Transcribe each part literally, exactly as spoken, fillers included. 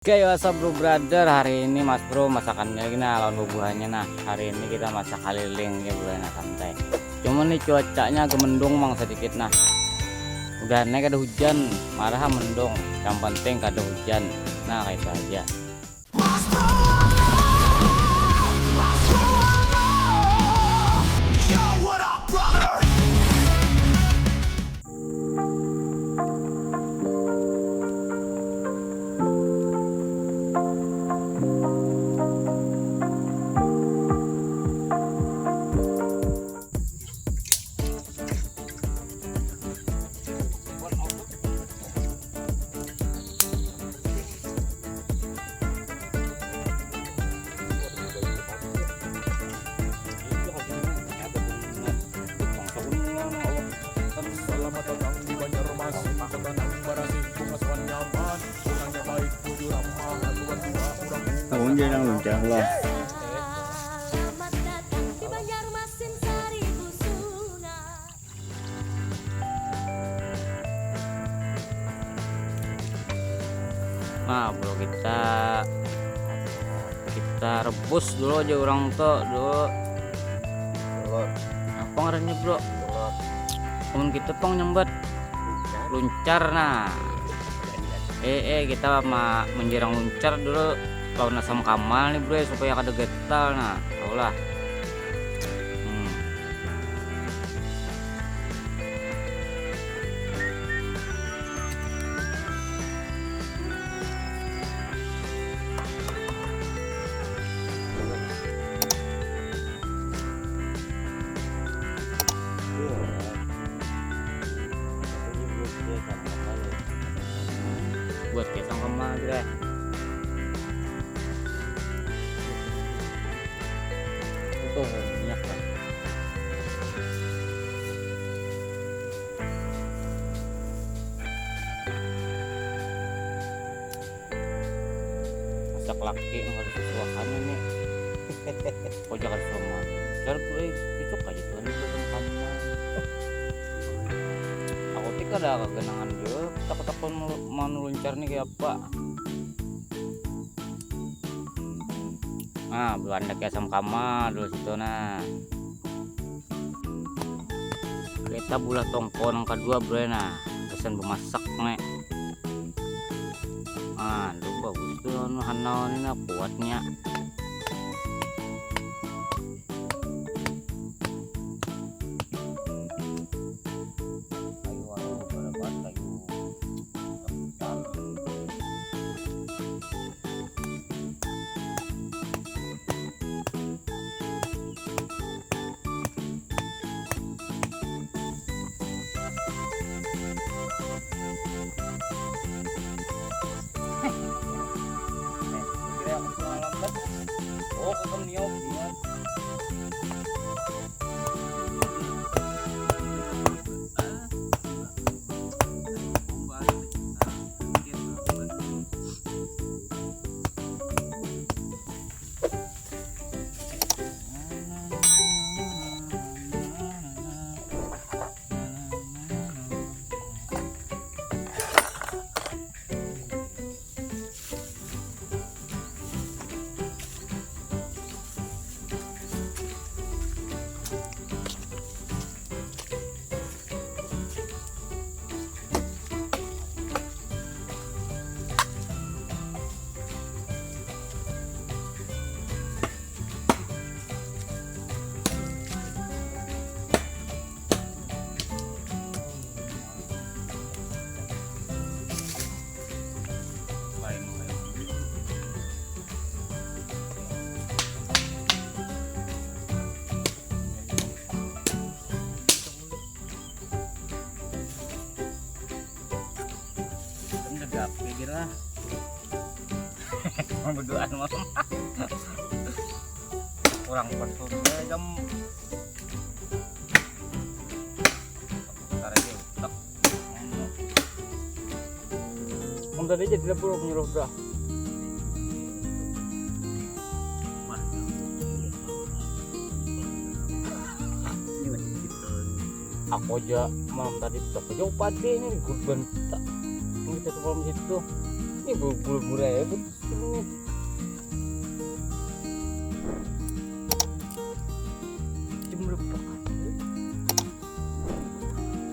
Oke, what's up, bro, brother? Hari ini Mas Bro masakannya lagi, nah, lawan bubuhannya, nah. Hari ini kita masak haliling ya, bro, nah, santai. Cuma nih cuacanya agak mendung, mang, sedikit, nah. Udah naik ada hujan, marah mendung. Yang penting kada hujan. Nah, kayak itu aja. Aku jadi nang luncang lah. Nah, bro, kita kita rebus dulu aja orang tuh dulu. Apa ngarannya, bro? Mun kita pang nyambat luncar, nah. Eh, eh, kita ma menjerang luncar dulu lawan asam kamal nih, bro, supaya kada getal, nah. Tahulah. Hmm. Buat kita sama aja. Itu minyak lah. Masak laki nang harus susuakan ini. Kau jangan semua. Jar gue cocok aja tuh nih belum kamu. Aku tik ada kegenangan juga. Takut aku mau luncar nih kayak apa? Nah, belanda kayak asam kamal dulu situ, nah. Kita bulah tongko nang kedua, bro, nah. Pesan bemasak nih. Ah, lu bagus tuh anu hanau ni, nah, kuatnya. Ayo, ayo, pada buat kayu. Oh, kakam niup, niup. Kan udah gape dia lah. Mau berduaan, Mam. Kurang pas tuh, jam. Ntar aja utak. Mun tadi jadi dapur nyuruh dah. Aku aja malam tadi tak jauh padi ini di Gurban. Tak. Ini kita semalam situ. Bubur guraya betul. Jam berapa?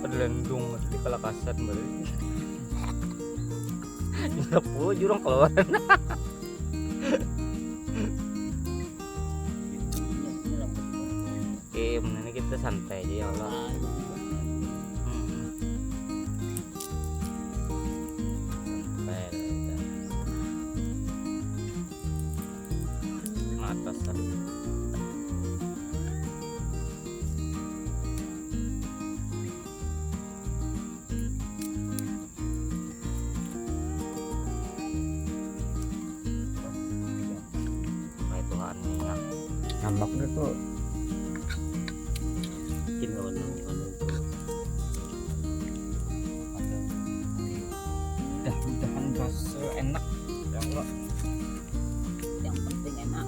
Ada lendung, ada di kalakasan baru. Jam sepuluh jurang keluar. Oke, ini kita santai aja ya Allah. Hmm. Santai lah kita. Mata satu. Nah, itu kan minyak. Nambaknya tuh. Bikin lawan lawan. Mudah-mudahan rasa enak. Ya Allah. Yang penting enak.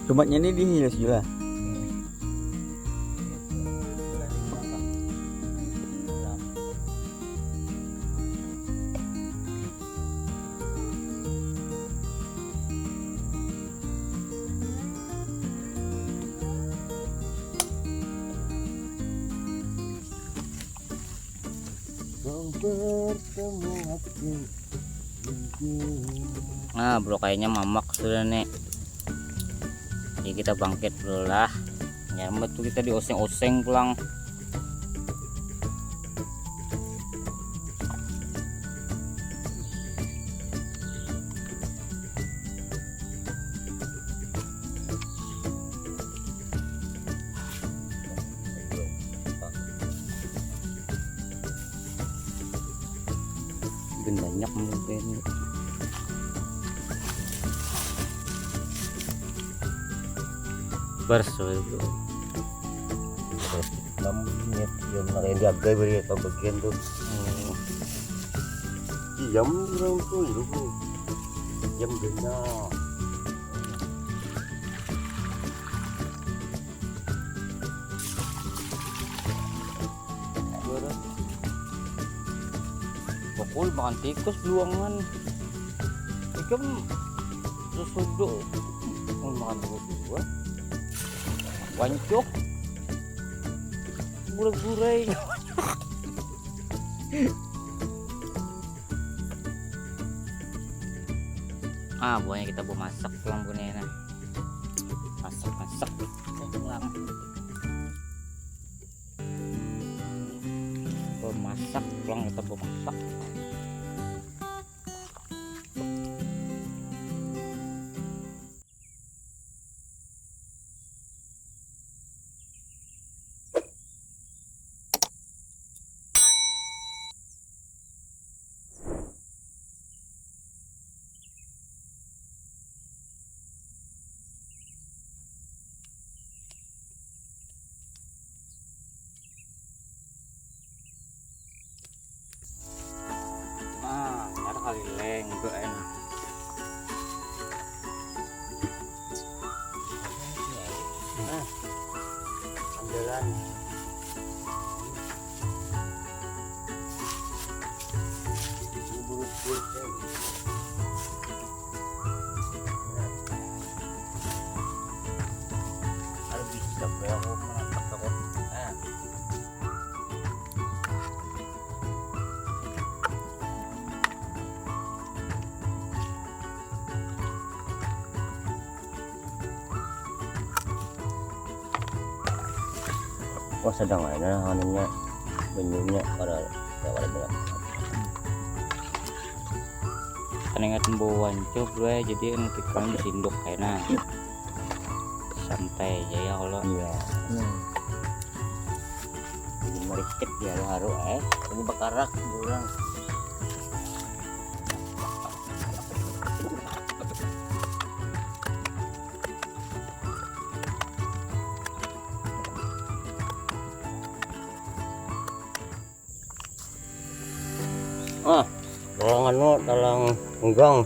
Tomatnya ini dihias juga. Nah, bro, kayaknya mamak sudah nih. Jadi kita bangkit dulu lah. Ya, betul kita dioseng-oseng pulang. Banyak mungkin. Bers itu. Enam menit, ya, mana yang diagai beri ke bagian tuh. Hmm. Diam orang tuh, ya, bro. Diam benar. Pukul makan tikus luangan. Ikam sesudo. Oh, makan tikus dua. Wancuk. Gura-gurai. Ah, buahnya kita mau masak pulang punya nah. Masak, masak. Pulang. Bemasak, pulang kita bemasak. Nah, nyata kali leng, bro, enak. Nah, andalan. Ini buruk-buruk ya. Nah. Ada bisa, bro, aku menantang takut. Nah. Wah, sedang aja nah anunya, banyunya, kada, kada banyak. Kan ingat membawa wancup, bro, jadi kan kita sinduk kayak nah. Santai aja ya Allah. Iya. Hmm. Jadi merikit ya, haru-haru, eh. Ini bakarak orang. Ah, talang anu, talang unggang.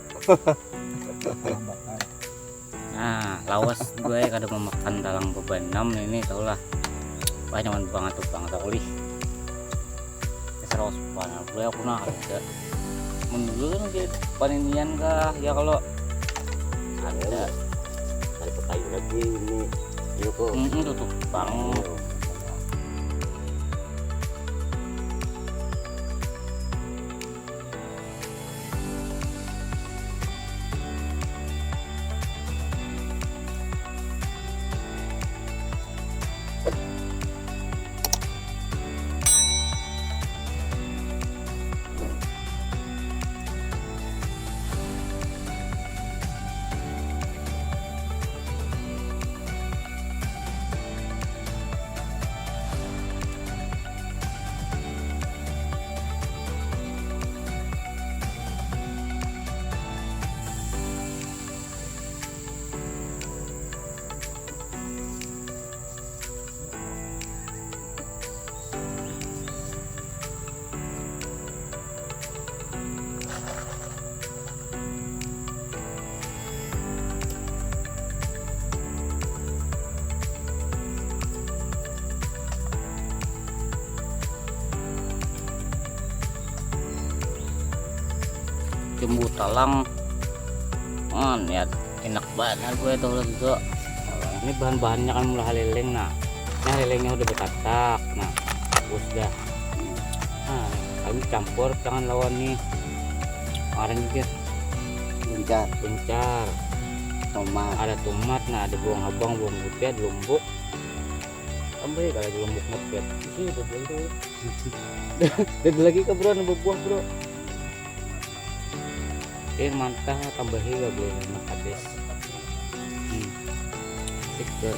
Nah, lawas gue kada memakan talang bebanam ini, tahulah. Wah, nyaman banget tuh, banget aku lih. Terus panen gue aku nah ada. Menurun ke paninian kah ya kalau ada. Ada kayu lagi ini. Ini kok. Mm-mm, tutup banget. Jembu talang. Oh, niat enak banget gue tuh, Lozo. Ini bahan-bahannya kan mulai halileng, nah. Ini halilengnya udah betatak, nah. Bagus dah. Nah, kami campur tangan lawan nih. Orang juga Bencar. Bencar. Tomat. Ada tomat, nah, ada bawang habang, bawang putih, ada lombok. Tambah ya kalau ada lombok, mat, ya. Itu udah tuh. Ada lagi ke, bro, nambah buah, bro. Oke, mantap, tambahi ya, bro, enak habis. Hmm. Sip, bro.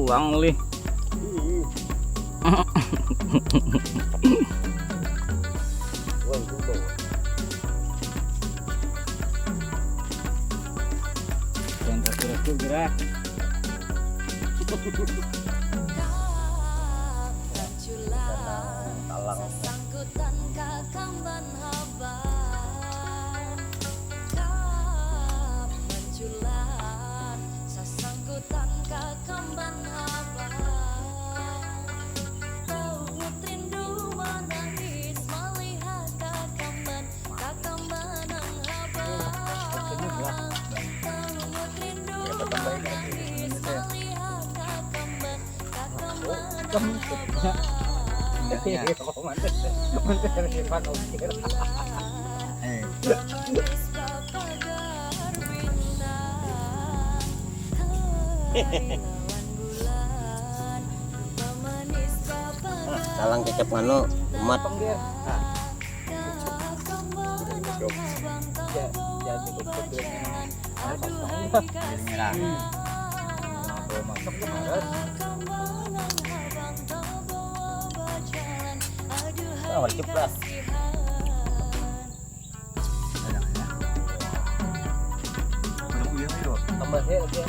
Uang lih. Jangan ragu-ragu gerak. Iya, iya. Iya, kok mantan, mantan dari Pak Ukir. Eh. Talang kecap nganu, umat. Nah. Ya, ya, cukup, cukup. Ini lah. Kalau masuk kemarin. Ah, wajib lah. Ada nggak ya? Udah kuyang ya, Dok? Tambah ya, oke.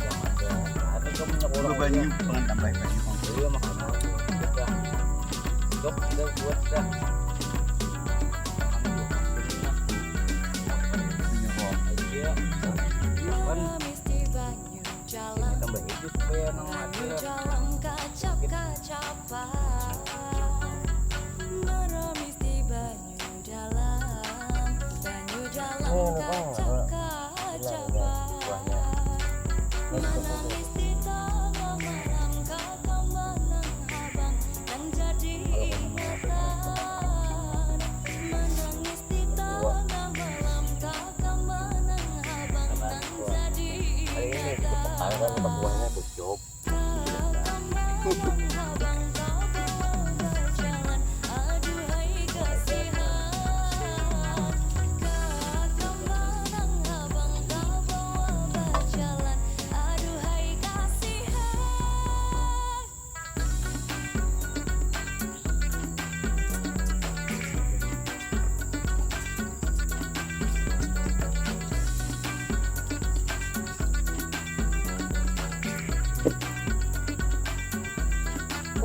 Yang ada, ada kamu nyekolah. Tambah banyu, jangan tambah banyu. Iya, makanya. Udah. Dok, udah buat dah. Iya. Kan tambah itu supaya nang ada. Oh, oh, oh. Hilang, hilang buahnya. Ini cukup. Kalau kamu mau, buah. Kali ini cukup ketahuan, buahnya tuh, Job.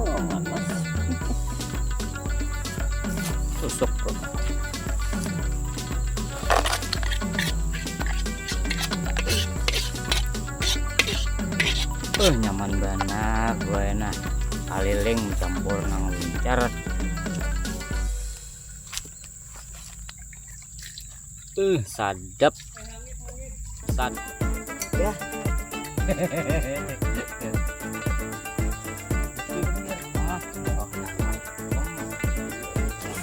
Oh, panas. Tusuk, bro. Uh, nyaman banar, buai nah. Kaliling campur nang lincar. Uh, sadap. Sad. Ya.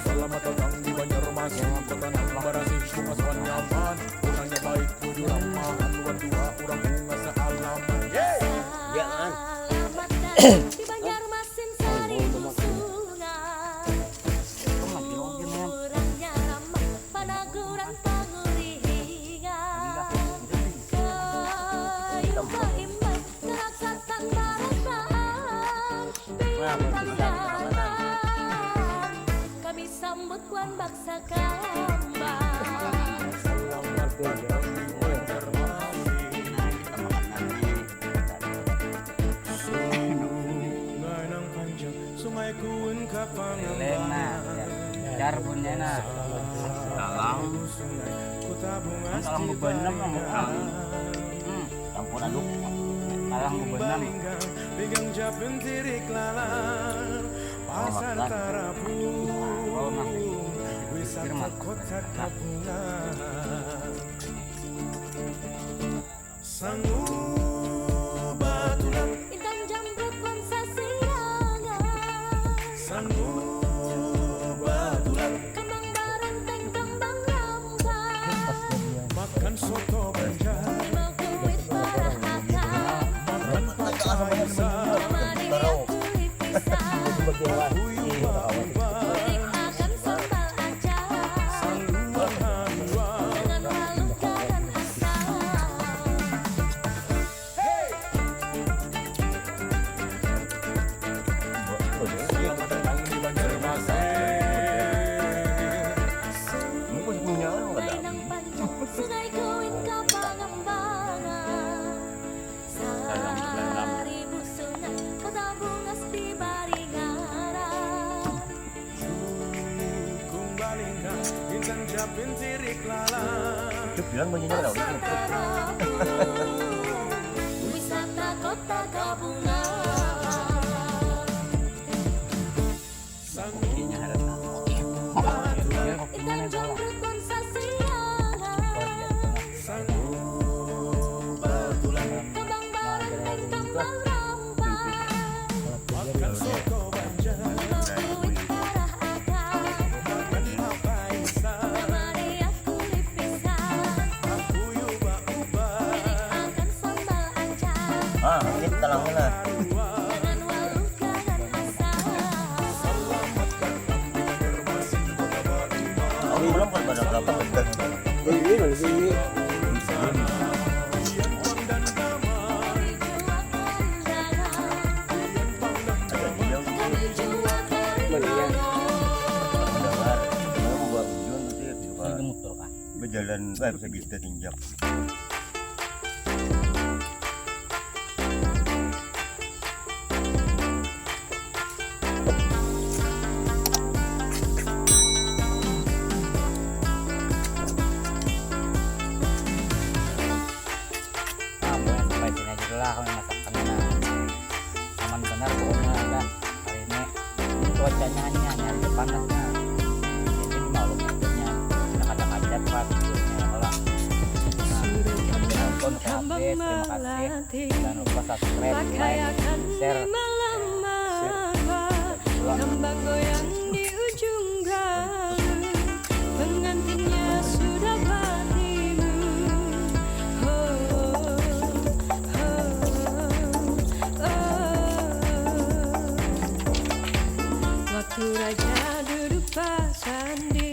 Selamat datang di Banjarmasin, kota nang barasih, bungas wan nyaman, urangnya baik, bujur ramah, anu wan tuha, urang bungas saalaman. Yeay! Ya, kan? Selamat datang di Banjarmasin, Sari Busungan. Urangnya ramah, panaguran pangulingan. Kayu baimbai, karaksatan barasaan, bintang dalam. Kami sambut wan baksa kambang. Selamat datang di Banjarmasin. Sungai nang panjang, Sungai Kuun ka Pangambangan. Jar bunyi nah. Talang. Talang bebenam nang bukan. Hmm. Campur aduk. Talang bebenam. Pinggang Japin tirik lalar. Pasar Tarapung. Wisata kota Kapungan. Sangu batulan. Intan jamrut wan sasirangan. Sangu batulan. Kambang baranteng, kambang rampa. Makan soto banjar. Limau kuit barahaka. Makan papaisa. Kamari kulit pisang. Kurik akan sambal acar. Sangu batulan. Dengan waluh kanan asam. Sungai Kuin ka Pangambangan, Sari Busungan, Kota Bungas di Baringara. Jukung Balingga, Intan Japin tirik lalar. Cuk, bilang bunyinya berapa? Pasar Tarapung, wisata kota Kapungan. Sangu batulan, intan jamrut wan sasirangan. Sangu batulan, kambang baranteng, kambang rampa. Makan Terangnya lah. Aku belum kan pada berapa betul. Ini lagi ini. Ada dia. Mana ya? Ada lah. Mau buat tujuan tuh sih juga. Lagi muter kah? Berjalan, eh, bisa kita tinjak. Nah, pokoknya sampai sini aja dulu lah kami masakannya. Nah, aman benar pokoknya lah hari ini. Ini cuacanya hanya, hanya ada panas, nah. Jadi maklum aja, nah, kadang ada apa tidurnya, kalau. Nah, sampai nonton sampai habis, terima kasih. Jangan lupa subscribe, like, share. Tambang goyang di ujung galuh, pengantinnya sudah bertimu. Ho, ho, ho. Waktu raja duduk bersanding.